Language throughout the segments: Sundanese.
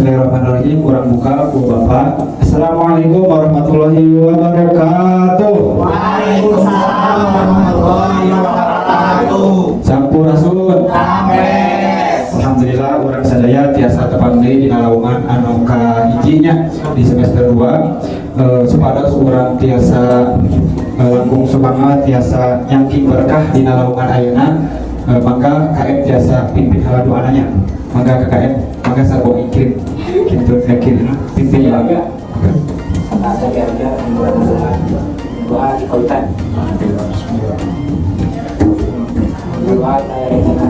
Bismillahirrahmanirrahim. Urang buka ku Bapak. Assalamualaikum warahmatullahi wabarakatuh. Waalaikumsalam warahmatullahi wabarakatuh. Sampurasun. Rampes. Alhamdulillah, urang sadaya tiasa tepang deui dina lawungan anu kahiji nya di semester 2, supados urang tiasa langkung semangat, tiasa nyangking berkah dina lawungan ayeuna, maka KM tiasa pimpin heula doana nya. Maka KKM, maka sarbo ikrim kitu yakin pimpin heula. Doa di kautan. Doa rencana.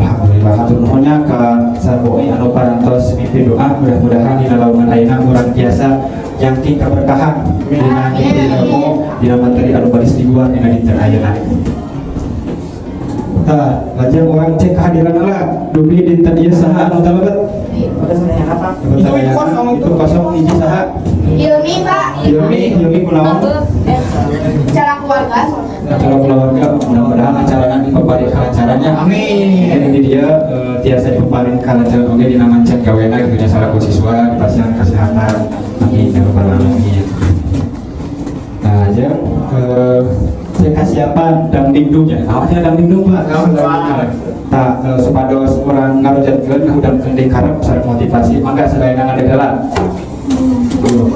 Alhamdulillah, hatur nuhun nya ka Sarboi anu parantos mimpin doa. Mudah-mudahan dina lawungan ayeuna urang tiasa nyangking keberkahan dina ilmu, dina materi anu baris diguar dina dinten ayeuna. Tah, lajeng urang cek kehadiran heula. Dupi dinten ieu saha anu talebet? Udah sebenarnya apa? Itu kosong, itu kosong hiji saha? Ilmi, Pak. Ilmi, Ilmi kunaon? Acara keluarga. Acara keluarga, mudah-mudahan acaranya dipaparin kalancarannya. Amin. Jadi dia tiasa dipaparin kalancaran oge dina mancen gawena gitu nya, salaku siswa dipasihan kesehatan. Amin ya rabbal alamin. Nah, jeung cek kasiapan dang dingdung ya. Awalnya dang dingdung, Pak. Tah, supados urang ngarujatkeun ngahudangkeun deui karep sareng motivasi, mangga sadayana ngadeg heula. Tuh.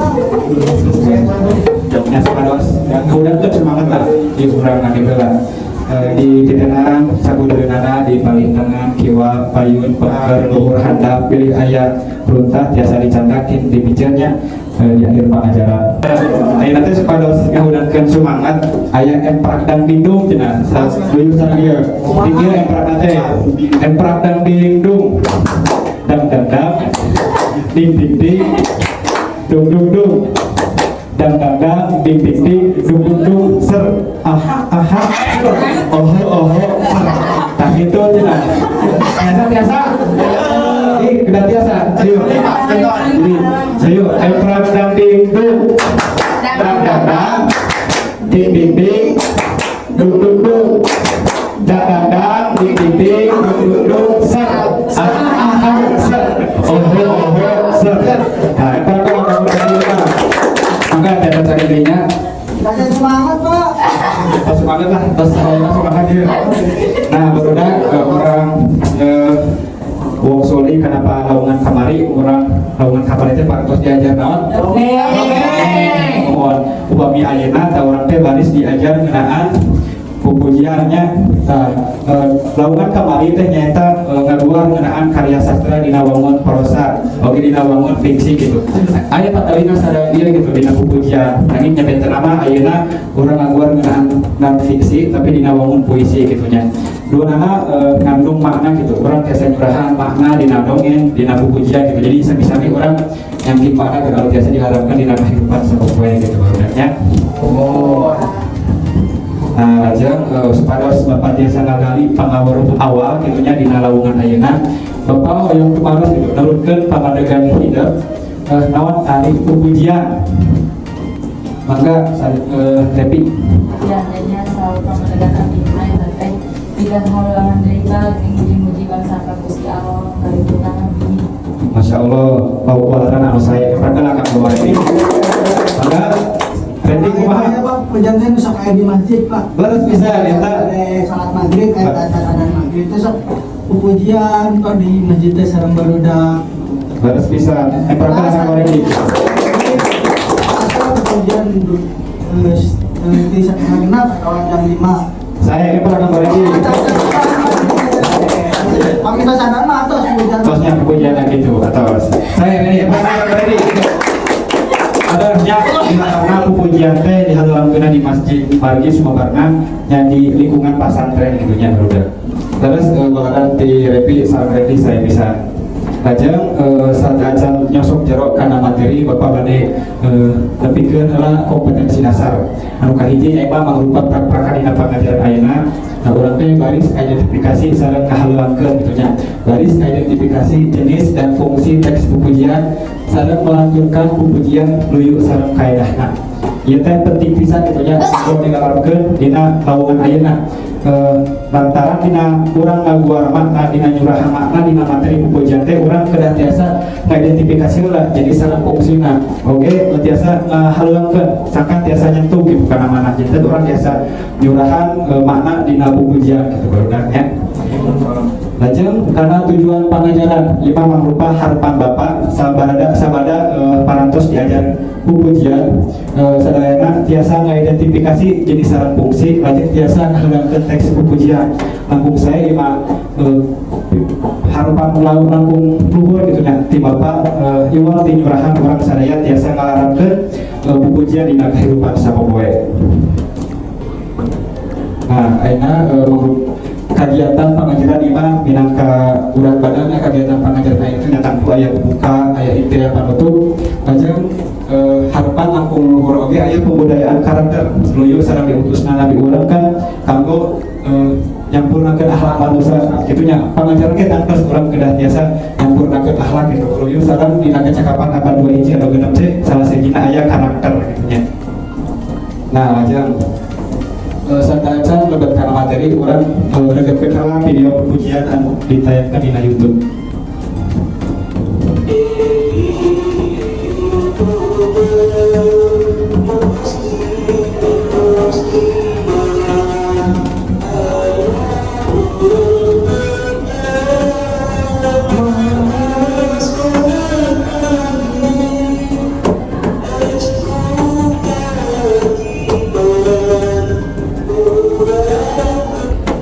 Jamnya supados ngahudangkeun semangat lah di urang ngadeg heula. Di titenan sabudeunana, di palih tengan, kiwa, payun, pengker, luhur, handap, pilih aya runtah tiasa dicandakin dipiceun nya di akhir pengajaran. Ayeuna teh supados ngahudangkeun semangat, aya emprak dang dingdung cenah. Guyur sareng ieu. Dikir emprak teh. Emprak dang dingdung. Dang dang dang. Ding ding ding. Dung dung dung. Dang dang dang, ding ding ding, dung dung dung, ser, aha aha, ser, oho oho, ser. Tah itu cenah. Tiasa tiasa. Ih, udah tiasa. Ayo. Jadi, ayo emprak dang ding dung. Dang dang dang. Ding ding ding. Dung dung dung. Dang dang dang, ding ding ding, dung dung dung, ser. Aha aha, ser. Oho oho, ser. Nah, emprak kalau kamu tadi mah. Maka ada cari dirinya. Kasih semangat, Pak. Tos semangat lah, tos saya semangat ya. Nah, barudak, urang wong soli kenapa lawungan kamari, urang lawungan kamari teh parantos diajar naon? Dongeng. Mohon upami ayeuna tah urang teh baris diajar ngeunaan pupujian nya. Tah, lawungan kamari teh nyaeta ngaguar ngeunaan karya sastra dina wangun prosa oge dina wangun fiksi gitu. Aya patalina sadaya ieu gitu dina pupujian. Nanging nya benten mah ayeuna urang ngaguar ngeunaan non fiksi tapi dina wangun puisi gitu nya. Duanana ngandung makna gitu. Urang tiasa nyurahan makna dina dongeng, dina pupujian gitu. Jadi sami-sami urang nyangking makna gitu, kalau biasa diharapkan dina kehidupan sapopoe gitu barudak nya. Oh. Nah, lajeng supados Bapak tiasa ngagali pangaweruh awal gitu nya dina lawungan ayeuna. Bapak hoyong tumaros gitu, nurutkeun pamadegan hidep, naon ari pupujian. Mangga Repi. Ya, jadinya selalu pamadegan abdi mah eta teh pikeun halulangan deui jeung muji-muji bangsa ka Gusti Allah kaliputan abdi. Masya Allah, bau walaran anu saya perkenalkan Kang Repi. Mangga Repi, kumaha? Ya, Pak, perjanjian bisa kayak di masjid, Pak. Leres bisa eta. Salat maghrib, kayak acara maghrib itu sok pujian, Pak, di masjid teh sareng barudak. Leres bisa. Perkenalkan Kang Repi. Asal pujian di setengah genap atau jam 5. Saya perkenalkan Kang Repi. Pak, kita sadar mah atos pujian. Tosnya pujian gitu atau saya ini perkenalkan Kang Repi. Ada nya karena pujian teh dihalangkeun di masjid margi sumabarna nya di lingkungan pasantren gitu nya barudak. Terus walaran di Repi sareng Repi saya bisa. Lajeng saat acan nyosok jero kana materi, Bapak bade nepikeun heula kompetensi dasar. Anu kahiji nyaeta mangrupa prak-prakan dina pangajaran ayeuna. Nah, urang teh baris identifikasi sareng ngahaleuangkeun gitu nya. Baris identifikasi jenis dan fungsi teks pupujian sareng melantunkan pupujian luyu sareng kaedahna. Ieu teh penting pisan gitu nya, sebelum digalarkeun dina lawungan ayeuna. Lantaran dina urang ngaguar makna, dina nyurahan makna dina materi pupujian teh, urang kedah tiasa ngidentifikasi heula jadi sareng fungsina oge tiasa ngahaleuangkeun sangkan tiasa nyentuh gitu kana mana. Jadi urang tiasa nyurahan makna dina pupujian gitu, barudak nya. Lajeng karena tujuan pangajaran lima mangrupa harapan Bapak sabada sabada parantos diajar pupujian, sadayana tiasa ngidentifikasi jenis sareng fungsi, lajeng tiasa ngaheulangkeun teks pupujian. Langkung saya lima harapan lalu langkung luhur gitu nya ti Bapak, iwal ti nyurahan urang sadaya tiasa ngalarapkeun pupujian dina kehidupan sapopoe. Nah, ayeuna kegiatan pengajaran ima minangka urang badannya. Kegiatan pengajaran itu nyata aya pembuka, aya inti, aya panutup. Lajeng harapan langkung luhur oge aya pembudayaan karakter luyu sareng diutusna nabi urang kan kanggo nyampurnakeun akhlak manusia kitu nya. Pangajaran ge tangtos urang kedah tiasa nyampurnakeun akhlak gitu, luyu sareng dina kecakapan abad 2 hiji atau 6 C, salah sahijina aya karakter gitu nya. Nah, lajeng sateuacan lebet kana materi, urang regetkeun heula video pujian anu ditayangkan dina YouTube.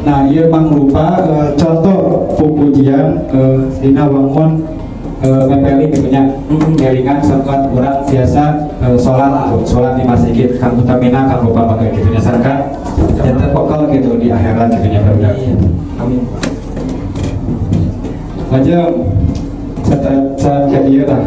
Nah, ieu mangrupa contoh pupujian dina wangun ngepeli gitu nya, ngelingan saat urang biasa sholat gitu, sholat di masjid kang utamina kanggo papaga gitu nya, sangka janten bekal gitu di akhirat gitu nya, barudak. Amin. Lajeng sateuacan ka dieu tah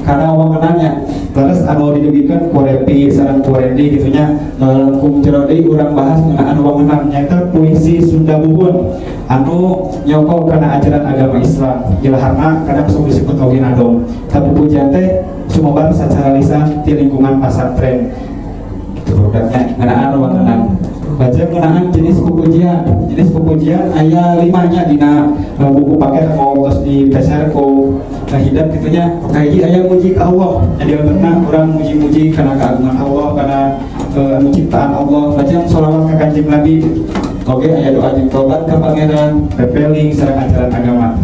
karena wangunannya terus anu didugikeun ku Repi sareng ku Rendi gitu nya. Langkung jero deui urang bahas ngeunaan wangunan, nyaeta puisi Sunda Buhun anu nyokok kana ajaran agama Islam, ilharna kadang sok disebut oge nadom. Tapi pujian teh sumebar secara lisan di lingkungan pasantren gitu, produknya ngeunaan wangunan. Lajeng ngeunaan jenis pupujian. Jenis pupujian aya lima nya dina buku paket mau terus dipeser ku hidap gitu nya. Kahiji aya muji ka Allah, jadi bener urang muji-muji kana keagungan Allah, kana anu ciptaan Allah. Lajeng sholawat ka Kanjeng Nabi oge aya doa jeung tobat ka pangeran, pepeling sareng ajaran agama.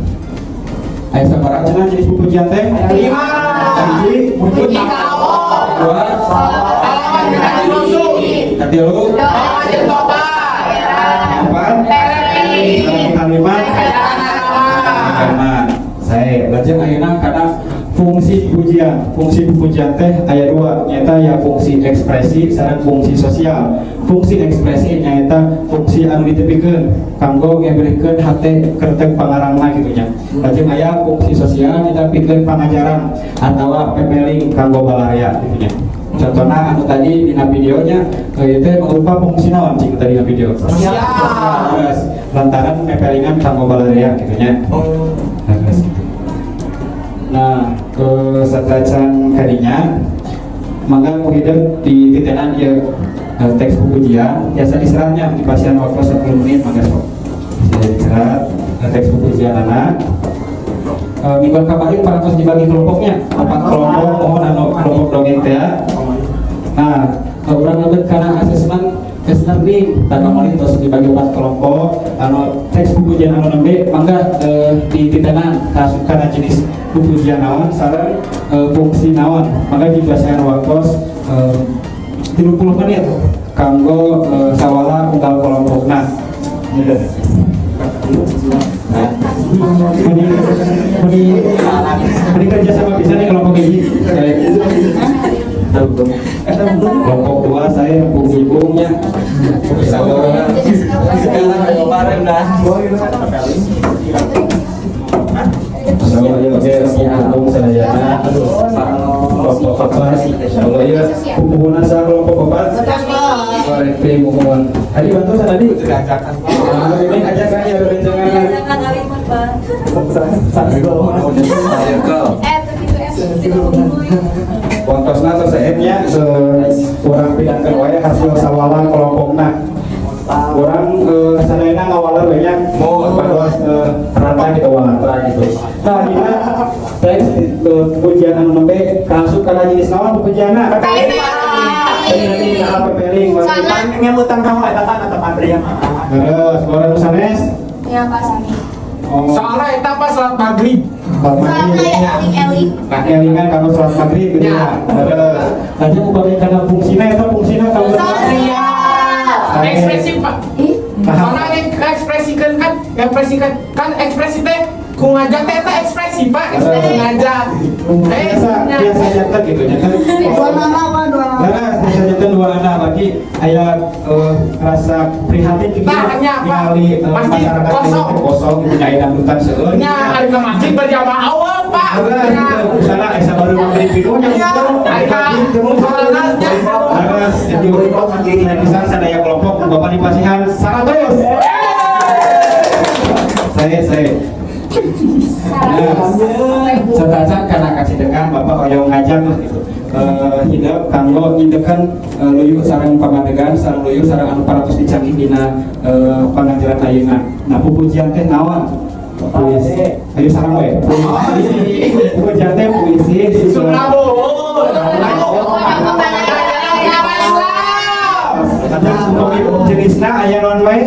Aya sabaraha cenah jenis pupujian teh? Lima. Hiji, Muji ka Allah. Dua, Salawat ka Kanjeng Nabi. Katilu, Doa jeung tobat. Empat, Pepeling. kalima, Ajaran agama. Agama. Saya lajeng ayeuna kana fungsi pujian. Fungsi pujian teh aya dua, nyaeta ya fungsi ekspresi sareng fungsi sosial. Fungsi ekspresi nyaeta fungsi anu ditepikeun kanggo ngebrehkeun hate kertek pangarangna gitu nya. Lajeng aya fungsi sosial nyaeta pikeun pangajaran atawa pepeling kanggo balarea gitu nya. Contohna anu tadi dina videonya, ieu teh mangrupa fungsi naon cing tadi dina video? Sosial. Sosial. Lantaran pepelingan kanggo balarea gitu nya. Nah, geus gitu. Nah, sateuacan kadinya mangga ku hidup di titenan ieu teks pujian biasa istirahatnya di pasien waktu 10 menit. Mangga sok bisa istirahat teks pujian anak. Mingguan kemarin parantos dibagi kelompoknya empat kelompok, mohon anu kelompok dongeng teh ya. Nah, urang lebet kana asesmen test learning dan kamari terus dibagi empat kelompok anu teks pujian anu nembe mangga di titenan kaasup kana jenis pujian naon sareng fungsi naon. Mangga dipasihan waktos 30 menit kanggo sawala unggal kelompokna. Nah, meni meni meni kerja sama bisa nih kelompok ini. Kelompok dua saya bung-bungnya. Kemarin dah. Sama ya, oke, bung sadayana. Kelompok empat. Kalau ya, hubungan sa kelompok empat. Korekti mohon. Adi bantu sana di. Nah, ini ajakan ya rencangan. Ajakan Alimun, Pak. Tapi itu ya. Waktosna tos nya urang pidangkeun wae hasil sawala kelompokna. Urang sadayana ngawaler we nya. Mohon. Pados rata gitu waler gitu. Nah, dina teks pujian anu nembe kaasup kana jenis naon pujianna? Pepeling. Pepeling. Soalnya- Ngemutan kamu eta kan atau pabrik yang Terus, orang sanes. Ya Pak Sami. Oh, Soalnya eta pas sholat maghrib. sholat Soalnya maghrib. kayak eling-eling. Nah, elingan kalau sholat maghrib gitu ya. Terus, lanjut upami kana fungsina eta fungsina kalau Sosial. Ekspresi Pak. Ih, Soalnya ekspresikan kan, ekspresikan kan ekspresi teh ku ngajak teh eta ekspresi Pak, ekspresi ngajak. Biasa biasa janten gitu janten. Dua nama Pak, dua nama. Nah, biasa janten dua anak bagi aya rasa prihatin gitu Nah, nya, Pak. ningali Masjid masyarakat kosong. yang kosong gitu nya dangdutan seueur. Nya ari ke masjid berjamaah awal Pak. Heeh, Nya. gitu. Misalnya asa baru maghrib itu nya Nya, gitu. ari ka musolana nya. Terus itu pisan sadaya kelompok Bapak dipasihan 100. Saya Nah, satasa karena kasih dengan Bapak hoyong ngajak lah gitu. Hidep kanggo ngindekan luyu sareng pamadegan sareng luyu sareng anu parantos dicangking dina pangajaran ayeuna. Nah, pupujian teh naon? Puisi. Ayo sareng we. Puisi. Pupujian teh puisi Prabowo. Ada jenisna aya naon wae?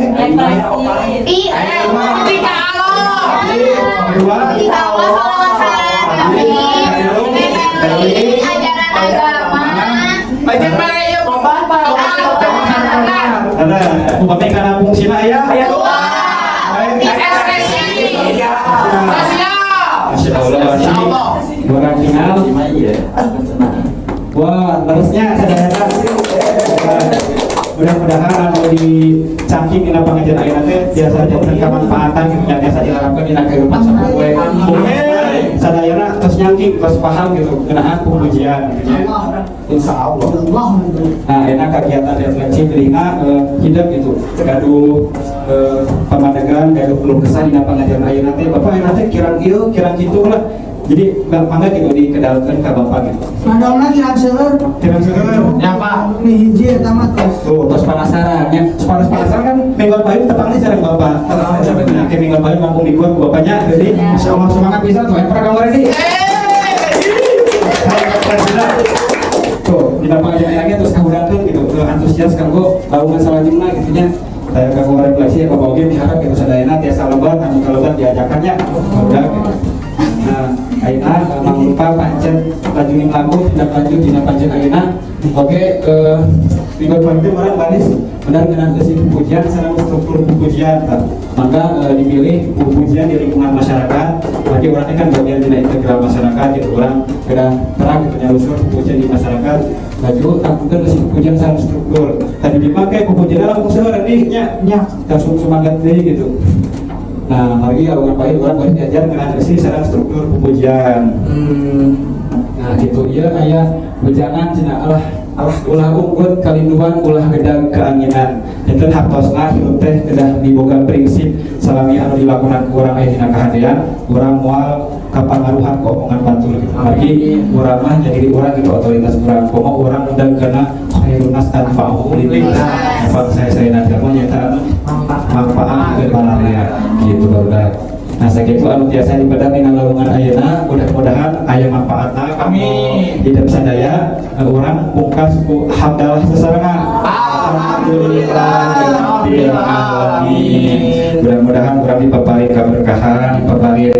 Ih, Jika Allah. Dua. Di bawah sholawat Nabi, pepeling, ajaran agama. Baca bare ieu obat. Ada upami kana fungsina aya? Aya dua. Ekspresi. Sosial. Masya Allah, Masya Allah. Orang final. Wah, terusnya sadayana. Mudah-mudahan anu dicangking dina pangajian ayeuna teh biasa janten kamanfaatan gitu nya biasa dilarapkeun dina kehidupan sapopoe. Sadayana tos nyangking, tos paham gitu ngeunaan pupujian gitu nya. Insya Allah. Allah. Nah, enak kegiatan refleksi pilihna hidup gitu. Gaduh pamadegan, gaduh keluh kesah dina pangajian ayeuna teh. Bapak ayeuna teh kirang ieu, kirang kitu lah. Jadi mangga gitu dikedalkeun ka bapak gitu. Madonna kirang seueur. Kirang seueur. Ya Pak. Ini hiji eta mah tos. Tuh, tos penasaran ya. Tos penasaran kan minggu payun tepangnya sareng bapak. Nah, ke minggu payun mampu mingguan ku bapaknya. Jadi, Masya Allah semangat bisa tuh. Pernah gambar ini. Saya tuh, dina pangajian lagi terus kahudangkeun gitu. Tuh, antusias kanggo lawungan salajengna gitu nya. Saya kanggo refleksi bapak oge miharap gitu sadayana tiasa lebat anu kalebat diajakannya. Udah gitu. Nah, ayeuna mangrupa pancen lajengin lagu tindak lanjut dina pancen ayeuna. Oke, minggu depan itu orang baris benar dengan isi pujian sareng struktur pujian tah. Maka dipilih pujian di lingkungan masyarakat. Bagi orangnya kan bagian dina integral masyarakat gitu orang kedah terang gitu nyalusur pujian di masyarakat. Laju tangkukeun eusi pujian sareng struktur. Tadi dipakai pujian langsung seueur nih nya Nya. langsung semangat deui gitu. Nah, lagi orang pahit orang baru diajar dengan isi sareng struktur pujian. Nah, gitu ya aya wejangan cenah alah alah ulah unggut kalinduan ulah gedag keanginan. Janten hartosna hirup teh kedah miboga prinsip salami anu dilakukan ku urang aya dina kahadean, urang moal kapangaruhan ku omongan batur gitu. Margi urang mah jadi urang gitu otoritas urang. Komo urang undang kana khairun nas anfa'uhum linnas. Apa saya nanti mah nyaeta anu manfaat ke balarea gitu barudak. Nah, sakitu anu tiasa dipedar dina lawungan ayeuna, mudah-mudahan aya manfaatna kanggo Amin. hidup sadaya. Urang pungkas ku hamdalah sesarengan. Alhamdulillah rabbil alamin. Mudah-mudahan urang dipaparin kaberkahan, dipaparin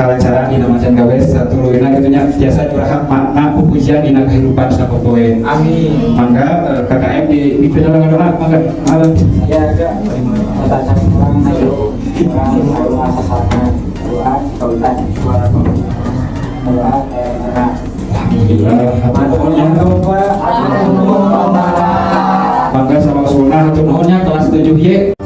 kalancaran dina macan gawe satuluyna kitu nya tiasa curahan makna pupujian dina kehidupan sapopoe. Amin. Mangga KKM di pimpinan doa mangga. Mangga. Ya agak tata cara orang ayo orang ayo sasaran doa kautan doa Alhamdulillah. Hatur nuhun ya. Mangga sama usulna hatur nuhun nya kelas 7 Y.